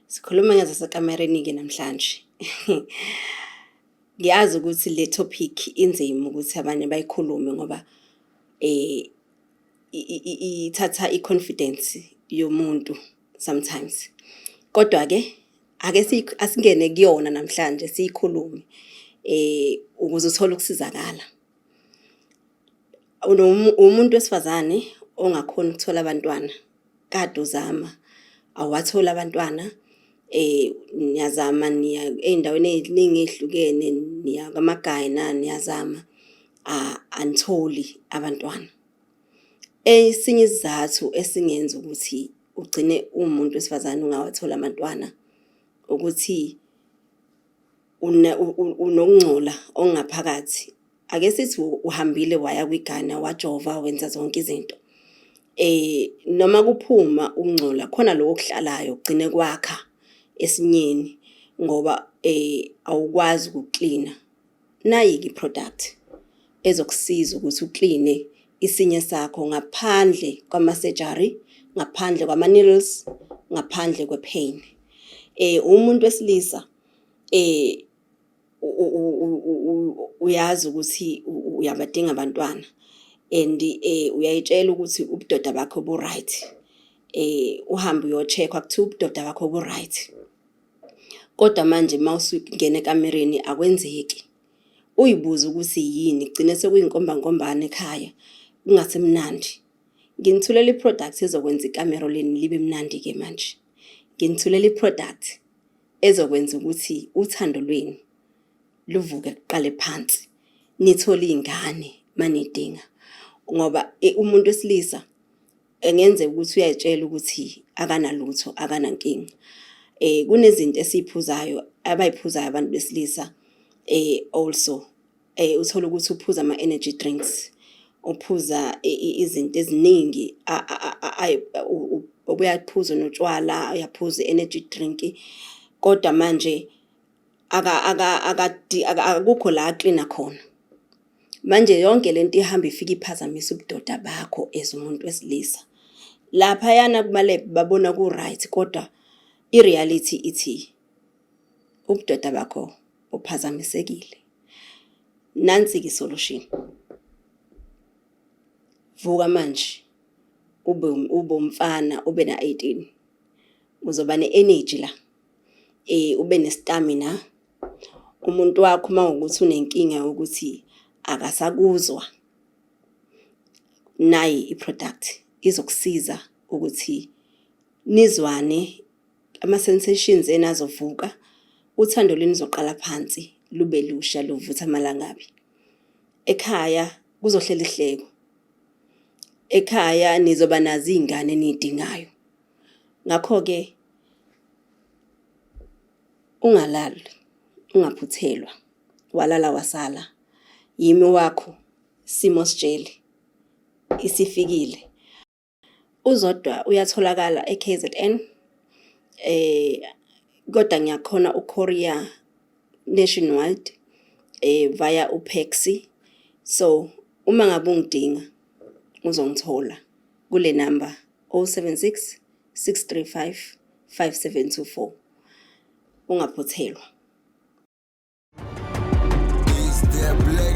Sikhuluma ngezasekamereni-ke namhlanje. Ngiyazi ukuthi le topic inzima ukuthi abanye bayikhulume ngoba ithatha i-confidence yomuntu sometimes. Kodwa-ke ake asingene kuyona namhlanje siyikhulume ukuze uthole ukusizakala. Umuntu wesifazane ongakhoni ukuthola abantwana, kade uzama awuwatholi abantwana, niyazama niya ey'ndaweni ey'ningi ey'hlukene, niya kwamagayina niyazama, anitholi abantwana. Esinye isizathu esingenza ukuthi ugcine uwumuntu wesifazane ungawatholi abantwana ukuthi unokungcola okungaphakathi. Ake sithi uhambile waya kwi-gynae, wajova, wenza zonke izinto. Noma kuphuma ukungcola khona lokhu okuhlalayo kugcine kwakha esinyeni ngoba awukwazi ukuklina. Nayi-ke i-product ezokusiza ukuthi ukline isinye sakho ngaphandle kwama-surgery, ngaphandle kwama-needles, ngaphandle kwe-pain. Umuntu wesilisa uyazi ukuthi uyabadinga abantwana and uyayitshela ukuthi ubudoda bakho bu-right. Uhambe uyo-check-wa kuthiwa ubudoda bakho bu-right. Kodwa manje mawusungena ekamereni akwenzeki. Uyibuze ukuthi yini, kugcine sekuyinkombankombane ekhaya kungasemnandi. Nginithulela i-product ezokwenza ikamero lenu libe mnandi-ke manje. Nginithulela i-product ezokwenza ukuthi uthando lwenu luvuke kuqale phansi. Nithole iy'ngane manidinga ngoba umuntu wesilisa engenzeka ukuthi uyay'tshela ukuthi akanalutho, akanankinga. Kunezinto esiy'phuzayo abay'phuzayo abantu besilisa also uthole ukuthi uphuza ama-energy drinks, uphuza izinto eziningi, uyaphuza notshwala, uyaphuza i-energy drink, kodwa manje akukho la aklina khona. Manje yonke lento ihamba ifike iphazamise ubudoda bakho as umuntu wesilisa. Laphayana kuma-lab babona ku-right kodwa i-reality ithi ubudoda bakho buphazamisekile. Nansi-ke i-solution. Vuka manje ube ube umfana ube na-18, uzoba ne-energy la, ube ne-stamina. Umuntu wakho uma kuwukuthi unenkinga yokuthi akasakuzwa, nayi i-product izokusiza ukuthi nizwane, ama-sensations enu azovuka, uthando lwenu luzoqala phansi lube lusha luvutha amalangabi. Ekhaya kuzohlela ihleko, ekhaya nizoba nazo iy'ngane eniy'dingayo. Ngakho-ke ungalali, ungaphuthelwa, walala wasala. Yimi wakho Simo Sijele, isifikile. UZodwa uyatholakala e-KZN, kodwa ngiyakhona uku-courier nationwide via uPaxi. So uma ngabe ungidinga uzongithola kule number 076 635 5724. Ungaphuthelwa. Is there black